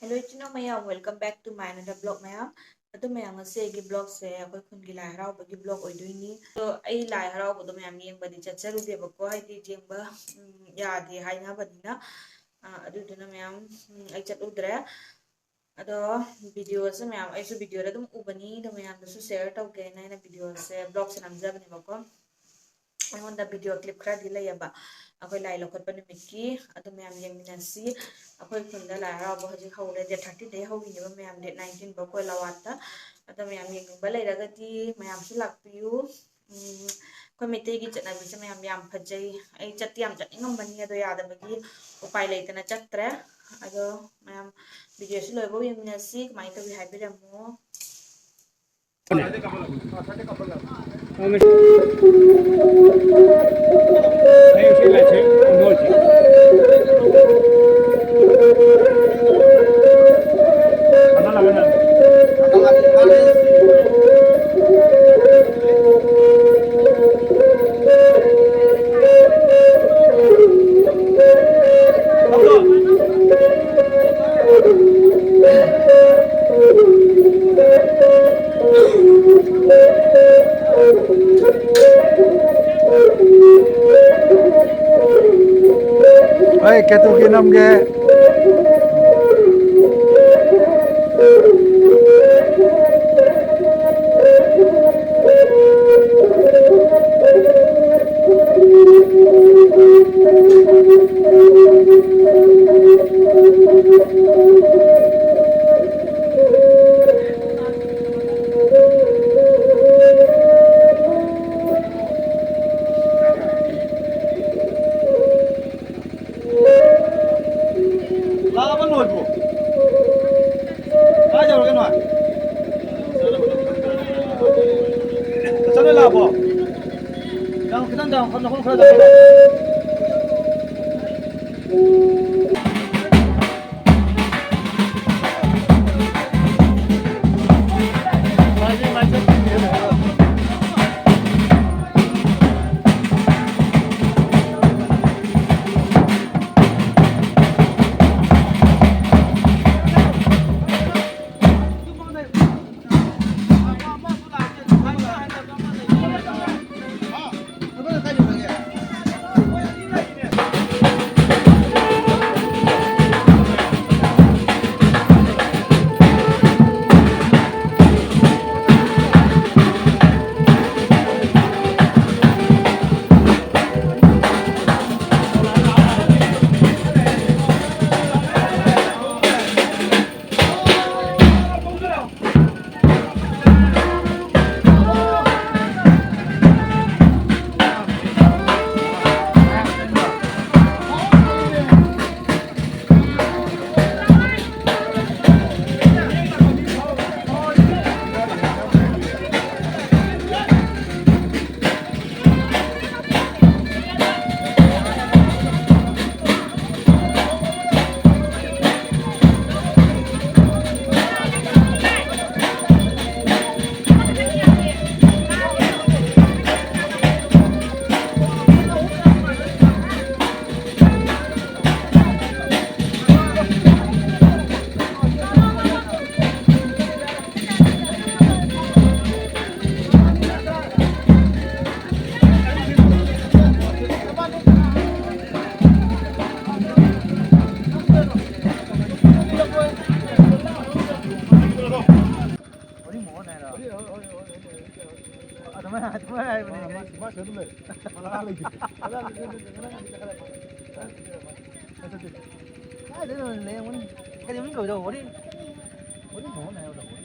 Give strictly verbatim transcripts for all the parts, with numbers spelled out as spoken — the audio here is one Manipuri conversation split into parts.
Hello ꯏꯆꯤꯟ ꯏꯅꯥꯎ ꯃꯌꯥꯝ, welcome back to my another vlog ꯃꯌꯥꯝ꯫ ꯑꯗꯨ ꯃꯌꯥꯝ, ꯉꯁꯤ ꯑꯩꯒꯤ vlogꯁꯦ ꯑꯩꯈꯣꯏ ꯈꯨꯟꯒꯤ ꯂꯥꯏ ꯍꯔꯥꯎꯕꯒꯤ vlog ꯑꯣꯏꯗꯣꯏꯅꯤ꯫ ꯑꯗꯣ ꯑꯩ ꯂꯥꯏ ꯍꯔꯥꯎꯕꯗꯣ ꯃꯌꯥꯝ ꯌꯦꯡꯕꯗꯤ ꯆꯠꯆꯔꯨꯗꯦꯕꯀꯣ, ꯍꯥꯏꯗꯤ ꯌꯦꯡꯕ, ꯎꯝ, ꯌꯥꯗꯦ ꯍꯥꯏꯅꯕꯅꯤꯅ꯫ ꯑ, ꯑꯗꯨꯗꯨꯅ ꯃꯌꯥꯝ, ꯎꯝ, ꯑꯩ ꯆꯠꯂꯨꯗ꯭ꯔꯦ꯫ ꯑꯗꯣ videoꯁꯦ ꯃꯌꯥꯝ ꯑꯩꯁꯨ videoꯗ ꯑꯗꯨꯝ ꯎꯕꯅꯤ, ꯑꯗꯣ ꯃꯌꯥꯝꯗꯁꯨ share ꯇꯧꯒꯦꯅ ꯑꯩꯅ videoꯁꯦ, vlogꯁꯦ ꯅꯝꯖꯕꯅꯦꯕꯀꯣ꯫ ꯑꯩꯉꯣꯟꯗ video clip ꯈꯔꯗꯤ ꯂꯩꯌꯦꯕ, ꯑꯩꯈꯣꯏ ꯂꯥꯏ ꯂꯧꯈꯠꯄ ꯅꯨꯃꯤꯠꯀꯤ꯫ ꯑꯗꯨ ꯃꯌꯥꯝ ꯌꯦꯡꯃꯤꯟꯅꯁꯤ꯫ ꯑꯩꯈꯣꯏ ꯈꯨꯟꯗ ꯂꯥꯏ ꯍꯔꯥꯎꯕ ꯍꯧꯖꯤꯛ ꯍꯧꯔꯦ, date thirteenꯗꯒꯤ ꯍꯧꯔꯤꯅꯦꯕ ꯃꯌꯥꯝ, date nineteenꯐꯥꯎ ꯀꯣꯏꯂꯥꯋꯥꯠꯇ꯫ ꯑꯗꯣ ꯃꯌꯥꯝ ꯌꯦꯡꯅꯤꯡꯕ ꯂꯩꯔꯒꯗꯤ ꯃꯌꯥꯝꯁꯨ ꯂꯥꯛꯄꯤꯌꯨ꯫ ꯎꯝ, ꯑꯩꯈꯣꯏ ꯃꯩꯇꯩꯒꯤ ꯆꯠꯅꯕꯤꯁꯦ ꯃꯌꯥꯝ ꯌꯥꯝ ꯐꯖꯩ꯫ ꯑꯩ ꯆꯠꯇꯤ ꯌꯥꯝ ꯆꯠꯅꯤꯡꯉꯝꯕꯅꯤ, ꯑꯗꯣ ꯌꯥꯗꯕꯒꯤ ꯎꯄꯥꯏ ꯂꯩꯇꯅ ꯆꯠꯇ꯭ꯔꯦ꯫ ꯑꯗꯣ ꯃꯌꯥꯝ videoꯁꯤ ꯂꯣꯏꯐꯥꯎ ꯌꯦꯡꯃꯤꯟꯅꯁꯤ, ꯀꯃꯥꯏꯅ ꯇꯧꯏ ꯍꯥꯏꯕꯤꯔꯝꯃꯣ꯫ ꯑꯩ ꯀꯦꯇꯨꯀꯤ ꯅꯝꯒꯦ꯫ ꯂꯥꯛꯑꯕ ꯂꯣꯏꯕ꯭ꯔꯣ? ꯀꯥꯏ ꯌꯧꯔꯒꯦ ꯅꯣꯏ? ꯆꯠꯂꯦ ꯂꯥꯛꯑꯕꯣ? ꯌꯥꯝ ꯈꯤꯇꯪ ꯗꯥꯎꯟ ꯈꯔ, ꯅꯈꯣꯡ ꯈꯔ ꯗꯥꯎꯟ꯫ ꯀꯥꯏꯗꯩꯅꯣ ꯂꯩꯔꯝꯒꯅꯤ? ꯀꯔꯤ ꯃꯃꯤꯡ ꯀꯧꯗꯧ? ꯋꯥꯔꯤ, ꯋꯥꯔꯤ ꯃꯣꯍꯣꯟ ꯍꯥꯏꯕꯗꯣ, ꯋꯥꯔꯤ꯫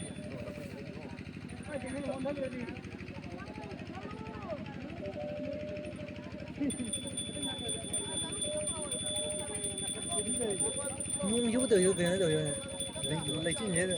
ꯅꯣꯡꯁꯤꯕꯨ ꯇꯧꯔꯤꯔꯣ ꯀꯩꯅꯣ ꯇꯧꯔꯤꯔꯣ? ꯂꯩ-, ꯂꯩꯆꯤꯟꯁꯤꯗ꯫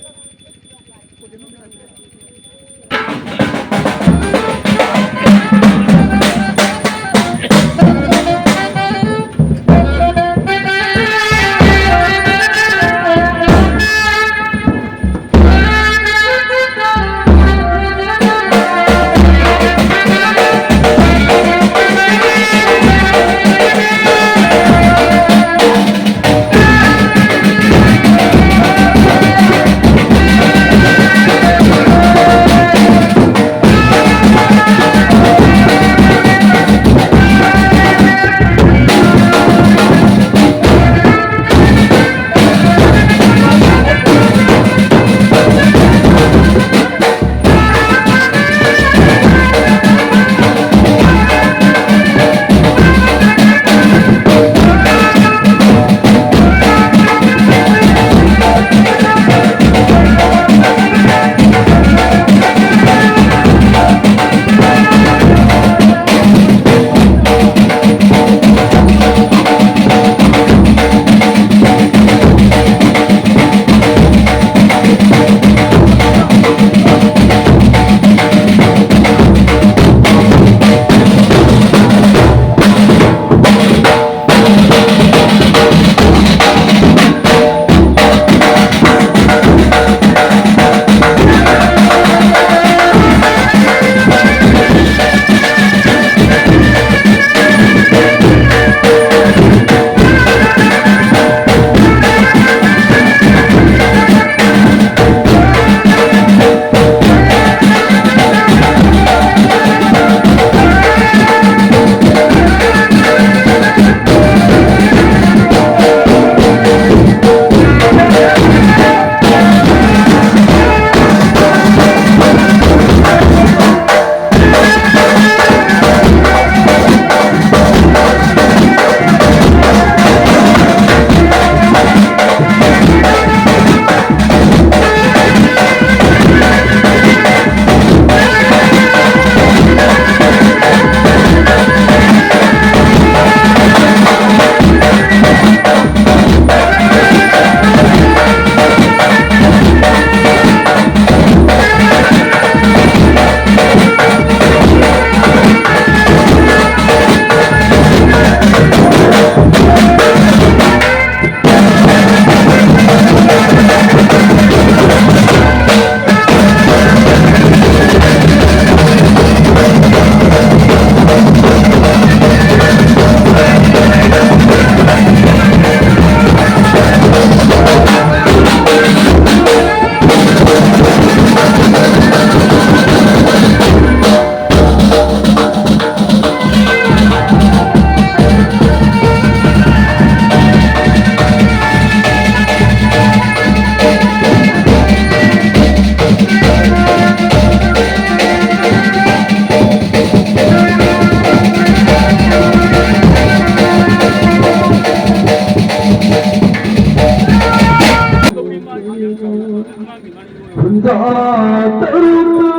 ꯇꯔꯨꯛꯇ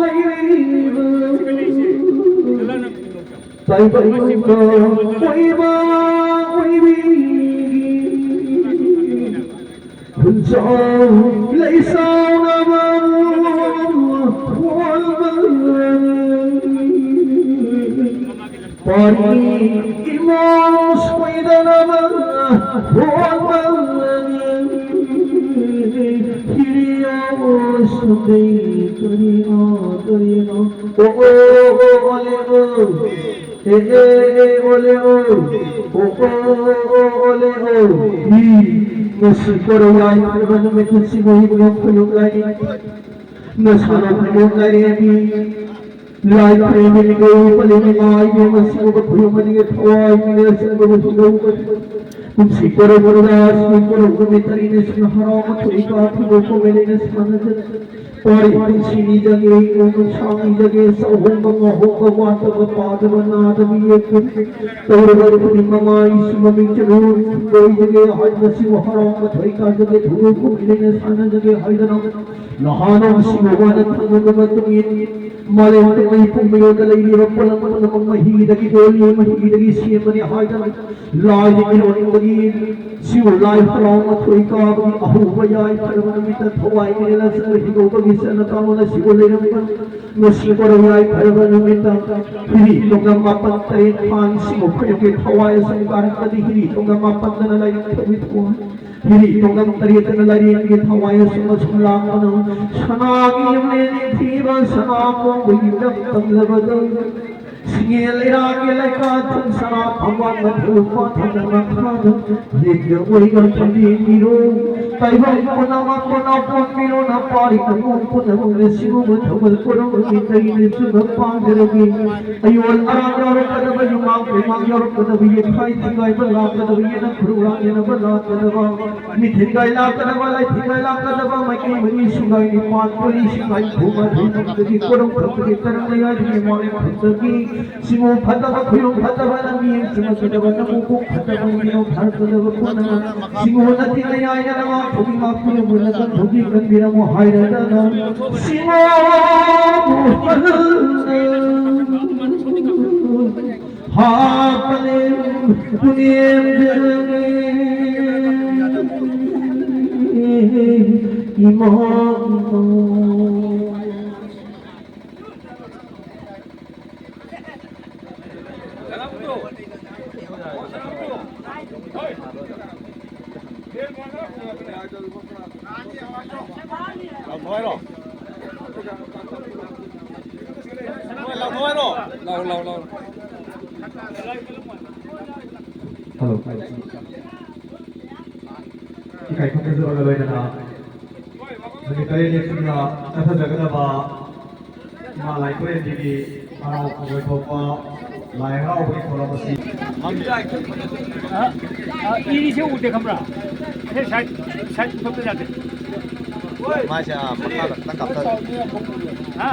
ꯂꯩꯔꯤꯕ ꯇꯥꯏꯕꯪꯗ ꯑꯣꯏꯕ ꯑꯣꯏꯕꯤꯒꯤ ꯈꯨꯟꯖꯥꯎ ꯂꯩꯁꯥꯎꯅꯕ ꯍꯣꯜꯕ ꯄꯥꯔꯤ ꯏꯃꯣ ꯁꯣꯏꯗꯅꯕ ꯍꯣꯠꯅꯕꯅꯤ꯫ ꯍꯤꯔꯤꯌꯣ ꯁꯨꯗꯩ ꯀꯔꯤꯅꯣ ꯀꯔꯤꯅꯣ꯫ ꯑꯣ ꯑꯣ ꯑꯣ ꯑꯣꯂꯦ ꯑꯣ꯫ ꯑꯦ ꯑꯦ ꯑꯦ ꯑꯣꯂꯦ ꯑꯣ꯫ ꯑꯣ ꯑꯣ ꯑꯣ ꯑꯣ ꯑꯣꯂꯦ ꯑꯣ꯫ ꯍꯤ ꯉꯁꯤ ꯀꯣꯔꯧ ꯌꯥꯏꯐꯔꯕ ꯅꯨꯃꯤꯠ ꯑꯁꯤꯕꯨ ꯏꯕꯨꯡꯉꯣ ꯈꯣꯏꯔꯨꯝ ꯂꯥꯏꯅꯤꯡ꯫ ꯅꯁꯥꯅ ꯈꯣꯏꯔꯨꯝ ꯂꯥꯏꯔꯦꯝꯕꯤ꯫ ꯂꯥꯏ ꯈꯨꯔꯨꯝꯃꯤꯕ ꯄꯂꯦꯝ ꯏꯃꯥ ꯏꯕꯦꯝꯃ ꯁꯤꯡꯕ ꯈꯨꯔꯨꯝꯕꯅꯤ ꯊꯋꯥꯏ ꯃꯤꯅ ꯁꯤꯡꯕ ꯁꯤꯡꯕ ꯀꯨꯝꯁꯤ ꯀꯣꯔꯧ ꯀꯣꯔꯧꯗ ꯁꯤꯡ ꯀꯣꯔꯧ ꯅꯨꯃꯤꯠ ꯇꯔꯦꯠꯅꯤ ꯁꯤꯡ ꯍꯔꯥꯎ ꯃꯊꯣꯏ ꯀꯥ ꯊꯤꯕ ꯀꯣꯃꯦꯂꯤꯅ ꯁꯥꯟꯅꯖ ꯄꯥꯔꯤ ꯄꯨꯟꯁꯤ ꯅꯤꯖꯒꯦ ꯏꯃꯣ ꯅꯨꯡꯁꯥꯡ ꯅꯤꯖꯒꯦ ꯆꯥꯎꯍꯣꯡꯕ ꯉꯥꯍꯣꯡꯕ ꯋꯥꯠꯇꯕ ꯄꯥꯗꯕ ꯅꯥꯗꯕ ꯌꯦꯛꯇꯕ ꯇꯧꯔꯕ ꯈꯨꯗꯤꯡꯃꯛ ꯃꯥꯏ ꯁꯨꯝꯕ ꯃꯤꯡꯆꯠꯂꯨ ꯑꯣꯏꯖꯒꯦ ꯍꯥꯏꯕꯁꯤꯕꯨ ꯍꯔꯥꯎ ꯃꯊꯣꯏ ꯀꯥꯖꯒꯦ ꯊꯨꯡꯉꯣ ꯀꯣꯃꯦꯂꯤꯅ ꯁꯥꯟꯅꯖꯒꯦ ꯍꯥꯏꯗꯅ ꯅꯍꯥꯟ ꯅꯣꯡꯁꯤꯡ ꯋꯥꯅ ꯊꯝꯂꯕ ꯃꯇꯨꯡ ꯏꯟ ꯃꯥꯂꯦꯝ ꯄꯨꯝꯕꯒꯤ ꯄꯨꯝꯕꯤꯌꯣꯟꯗ ꯂꯩꯔꯤꯕ ꯄꯣꯠꯂꯝ ꯄꯨꯝꯅꯃꯛ ꯃꯍꯤꯗꯒꯤ ꯂꯣꯜꯂꯤ, ꯃꯍꯤꯗꯒꯤ ꯁꯦꯝꯕꯅꯤ ꯍꯥꯏꯗꯅ ꯂꯥꯏꯗꯒꯤ ꯂꯣꯟꯕꯒꯤ ꯁꯤꯕꯨ ꯂꯥꯏ ꯍꯔꯥꯎ ꯃꯊꯣꯏ ꯀꯥꯕꯒꯤ ꯑꯍꯧꯕ ꯌꯥꯏꯐꯔꯕ ꯅꯨꯃꯤꯠꯇ ꯊꯋꯥꯏ ꯃꯤꯔꯦꯜ ꯑꯆꯪꯕ ꯍꯤꯒꯧꯕꯒꯤ ꯆꯠꯅ ꯀꯥꯡꯂꯣꯟ ꯑꯁꯤꯕꯨ ꯂꯩꯔꯝꯕ ꯉꯁꯤ ꯀꯣꯔꯧ ꯌꯥꯏꯐꯔꯕ ꯅꯨꯃꯤꯠꯇ ꯍꯤꯔꯤ ꯇꯣꯡꯉꯝ ꯃꯥꯄꯟ ꯇꯔꯦꯠ ꯊꯥꯡ ꯁꯤꯕꯨ ꯈꯣꯏꯔꯨꯝꯒꯤ ꯊꯋꯥꯏ ꯑꯁꯨꯝ ꯀꯥꯔꯛꯄꯗꯤ ꯍꯤꯔꯤ ꯇꯣꯡꯉꯝ ꯃꯥꯄꯟꯗꯅ ꯂꯥꯏꯔꯤꯛ ꯊꯧꯏ ꯊꯣꯡ ꯍꯤꯔꯤ ꯇꯣꯡꯉꯝ ꯇꯔꯦꯠꯇꯅ ꯂꯥꯏꯔꯦꯝꯕꯤꯒꯤ ꯊꯋꯥꯏ ꯑꯁꯨꯝ ꯑꯁꯨꯝ ꯂꯥꯡꯕꯅ ꯁꯅꯥꯒꯤ ꯌꯨꯝꯂꯦꯟ ꯅꯤꯡꯊꯤꯕ ꯁꯅꯥ ꯃꯣꯡꯕꯒꯤ ꯂꯝ ꯇꯝꯂꯕꯗ ꯁꯤꯡꯉꯦ ꯂꯩꯔꯥꯛꯀꯤ ꯂꯩꯀꯥ ꯊꯨꯝ ꯁꯅꯥ ꯐꯝꯕꯥꯛ ꯃꯊꯦꯜ ꯄꯥꯊꯣꯛꯅ ꯃꯈꯥꯗ ꯂꯤꯛꯅ ꯑꯣꯏꯅ ꯊꯝꯕꯤꯔꯣ꯫ ꯇꯥꯏꯕꯪ ꯄꯨꯝꯅꯃꯛꯄꯨ ꯅꯥꯎꯄꯣꯟꯕꯤꯔꯣ꯫ ꯅꯄꯥꯔꯤ ꯅꯄꯣꯟ ꯄꯨꯝꯅꯃꯛꯅ ꯁꯤꯒꯨꯝꯕ ꯊꯧꯒꯜ ꯄꯨꯝꯅꯃꯛꯀꯤ ꯀꯩꯅ ꯆꯨꯝꯕ ꯄꯥꯝꯖꯔꯒꯦ꯫ ꯑꯌꯣꯜ ꯑꯔꯥꯛ ꯌꯥꯎꯔꯛꯀꯗꯕ, ꯌꯨꯝꯃꯥꯡ ꯀꯩꯃꯥꯡ ꯌꯥꯎꯔꯛꯀꯗꯕ, ꯌꯦꯠꯈꯥꯏ ꯊꯤꯡꯒꯥꯏꯕ ꯂꯥꯛꯀꯗꯕ, ꯌꯦꯅ ꯈꯨꯔꯨ ꯂꯥꯡ ꯌꯦꯅꯕ ꯂꯥꯛꯀꯗꯕ, ꯃꯤꯊꯤꯟꯒꯥꯏ ꯂꯥꯛꯀꯗꯕ, ꯂꯥꯏꯊꯤꯟꯒꯥꯏ ꯂꯥꯛꯀꯗꯕ, ꯃꯥꯏꯀꯩ ꯃꯔꯤ ꯁꯨꯒꯥꯏ ꯅꯤꯄꯥꯟ ꯄꯨꯔꯤ ꯁꯤꯡꯒꯥꯏ ꯐꯨ ꯃꯔꯤ ꯃꯔꯤꯗꯒꯤ ꯀꯣꯔꯧ ꯊꯛꯇꯒꯤ ꯀꯔꯝ ꯂꯩꯉꯥꯏꯗꯒꯤ ꯃꯥꯂꯦꯝ ꯈꯨꯟꯗꯒꯤ ꯁꯤꯃꯨ ꯐꯠꯇꯕ ꯈꯨꯌꯨꯝ ꯐꯠꯇꯕ ꯂꯝꯕꯤ ꯌꯦꯡꯁꯤꯟꯅꯒꯗꯕ ꯅꯃꯨ ꯀꯣꯛ ꯐꯠꯇꯕ ꯃꯤꯅꯧ ꯊꯥꯔꯛꯀꯗꯕ ꯄꯨꯝꯅꯃꯛ ꯁꯤꯃꯨ ꯅꯠꯇꯦ ꯂꯩꯉꯥꯏꯅ ꯅꯃꯥ ꯊꯧꯕꯤ ꯉꯥꯛꯄꯤꯔꯝꯃꯨ, ꯅꯆꯟ ꯊꯧꯕꯤ ꯀꯟꯕꯤꯔꯝꯃꯨ ꯍꯥꯏꯔꯗꯅ ꯁꯤꯃꯕꯨ ꯍꯥꯞꯄꯅꯦ ꯄꯨꯅꯦꯝ ꯏꯃꯥ ꯏꯃꯥ꯫ ꯂꯥꯎ, ꯂꯥꯎ, ꯂꯥꯎ꯫ ꯍꯜꯂꯣ꯫ ꯏꯀꯥꯏ ꯈꯨꯝꯅꯖꯕꯒ ꯂꯣꯏꯅꯅ ꯅꯨꯃꯤꯠ ꯇꯔꯦꯠꯅꯤ ꯊꯨꯡꯅ ꯆꯠꯊꯖꯒꯗꯕ ꯏꯃꯥ ꯂꯥꯏ ꯈꯨꯔꯦꯝꯕꯤꯒꯤ ꯍꯔꯥꯎ ꯀꯨꯝꯍꯩ ꯊꯣꯛꯄ ꯂꯥꯏ ꯍꯔꯥꯎꯕꯒꯤ ꯊꯧꯔꯝ ꯑꯁꯤ ꯑ, ꯑ, ꯏꯔꯤꯁꯦ ꯎꯗꯦ ꯈꯪꯕ꯭ꯔꯥ? ꯑꯁꯦ ꯁꯥꯏꯠ, ꯁꯥꯏꯠ ꯄꯨꯊꯣꯛꯇ ꯌꯥꯗꯦ꯫ ꯃꯥꯏꯁꯦ, ꯑꯥ, ꯃꯈꯥꯗ ꯈꯤꯇꯪ ꯀꯥꯞꯊꯔꯣ꯫ ꯍꯥ?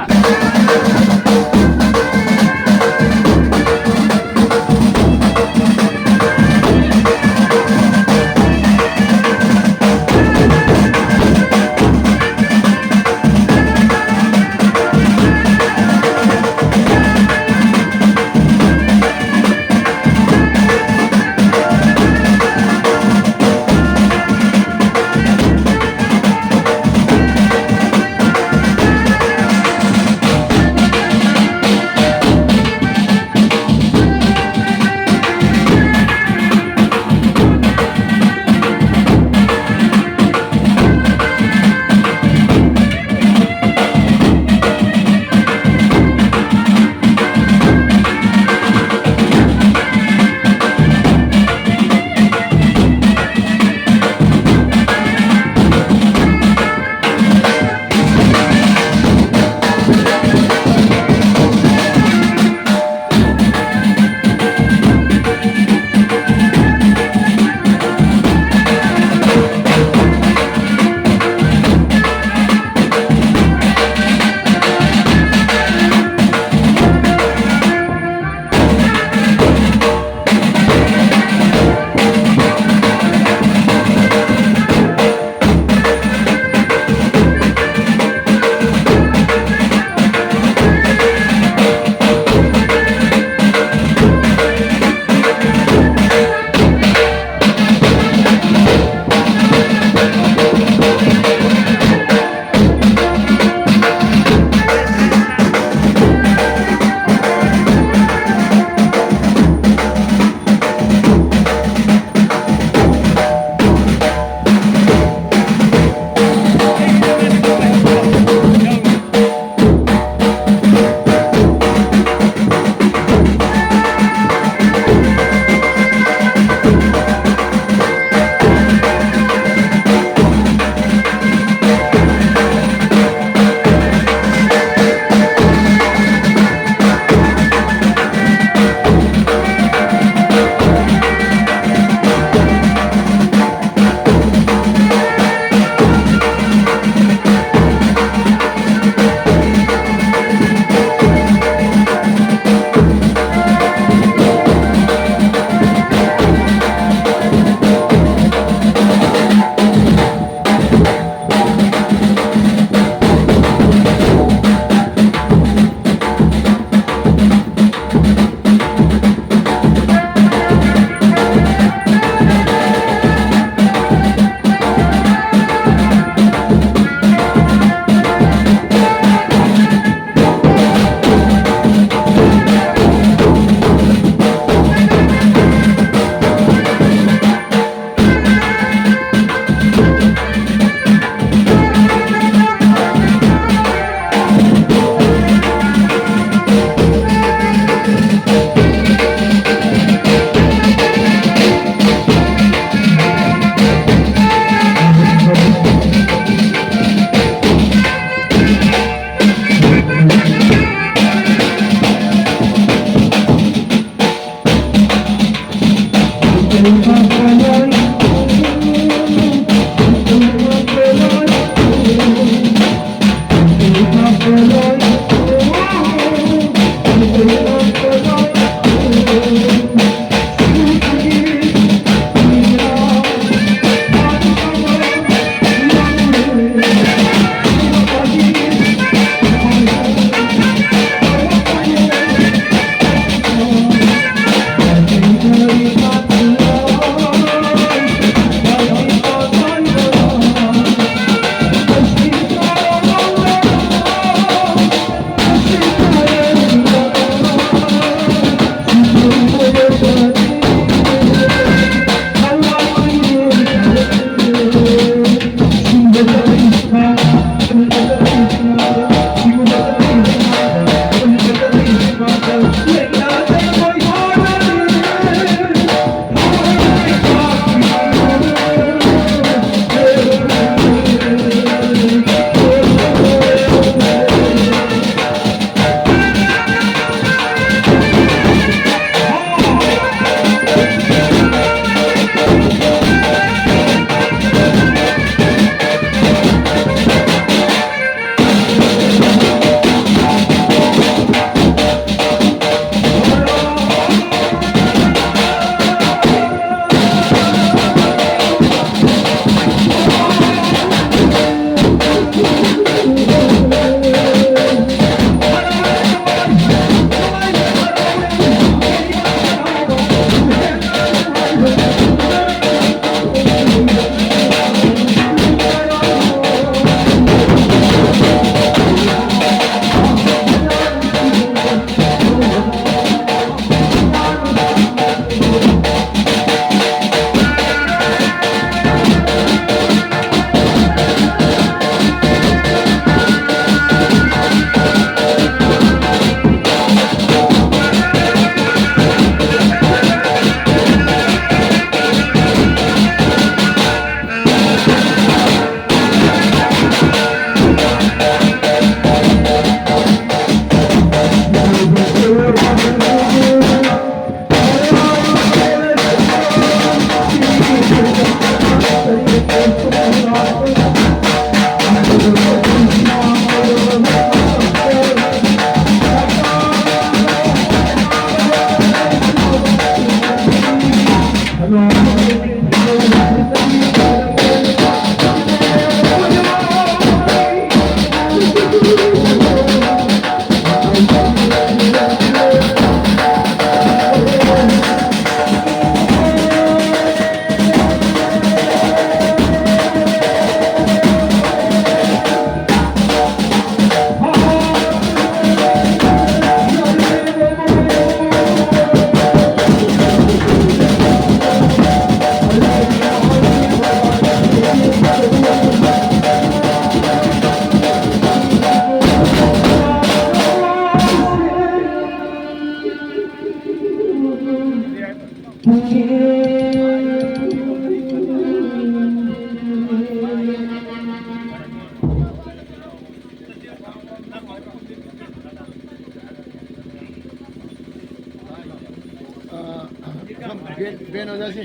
ꯁꯤ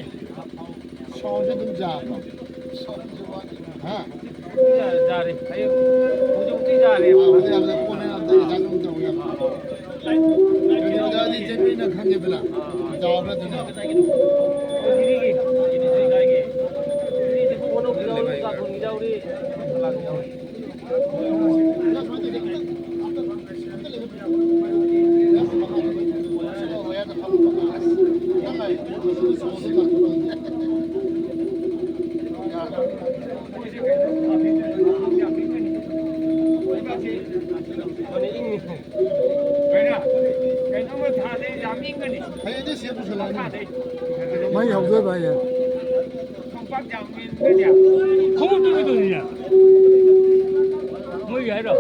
ꯁꯥꯎꯟꯁꯦ ꯑꯗꯨꯝ ꯌꯥꯕ꯭ꯔꯣ? ꯍꯥ? ꯌꯥꯔꯦ꯫ ꯍꯌꯦꯡ ꯍꯧꯖꯤꯛ ꯍꯧꯖꯤꯛ ꯌꯥꯔꯦ꯫ ꯑꯥ, ꯍꯧꯖꯤꯛ ꯌꯥꯕꯗ ꯀꯣꯟꯅ ꯑꯝꯇ ꯑꯦꯗꯖꯁ ꯑꯃꯨꯛ ꯇꯧꯒꯦ꯫ ꯀꯩꯅꯣꯗꯗꯤ ꯆꯦꯟꯕꯤꯅ ꯈꯪꯉꯦꯗꯅ꯫ ꯆꯥꯎꯕ꯭ꯔꯥ ꯑꯗꯨꯅ? ꯁꯤꯗꯤ ꯁꯤꯗꯤ ꯁꯤꯗꯤ ꯀꯥꯏꯒꯦ꯫ ꯁꯤꯗꯤ ꯄꯣꯠ ꯂꯧꯕ ꯌꯥꯎꯔꯤ, ꯆꯥꯛ ꯊꯣꯡꯕ ꯌꯥꯎꯔꯤ꯫ ꯀꯩꯅꯣ, ꯀꯩꯅꯣꯝꯃ ꯊꯥꯗꯩ ꯌꯥꯝ ꯏꯪꯒꯅꯤ꯫ ꯍꯌꯦꯡꯗꯤ ꯁꯤ ꯄꯨꯁꯜꯂꯛꯑꯅꯤ꯫ ꯊꯥꯗꯩ꯫ ꯃꯩ ꯍꯧꯗꯣꯏꯕ ꯍꯌꯦꯡ꯫ ꯈꯣꯡꯄꯥꯛ ꯌꯥꯝ ꯏꯪꯒꯅꯤ꯫ ꯈꯣꯡꯎꯞꯇꯨ ꯀꯩꯗꯧꯔꯤꯅꯦ? ꯃꯣꯏꯒꯤ ꯍꯥꯏꯔꯣ?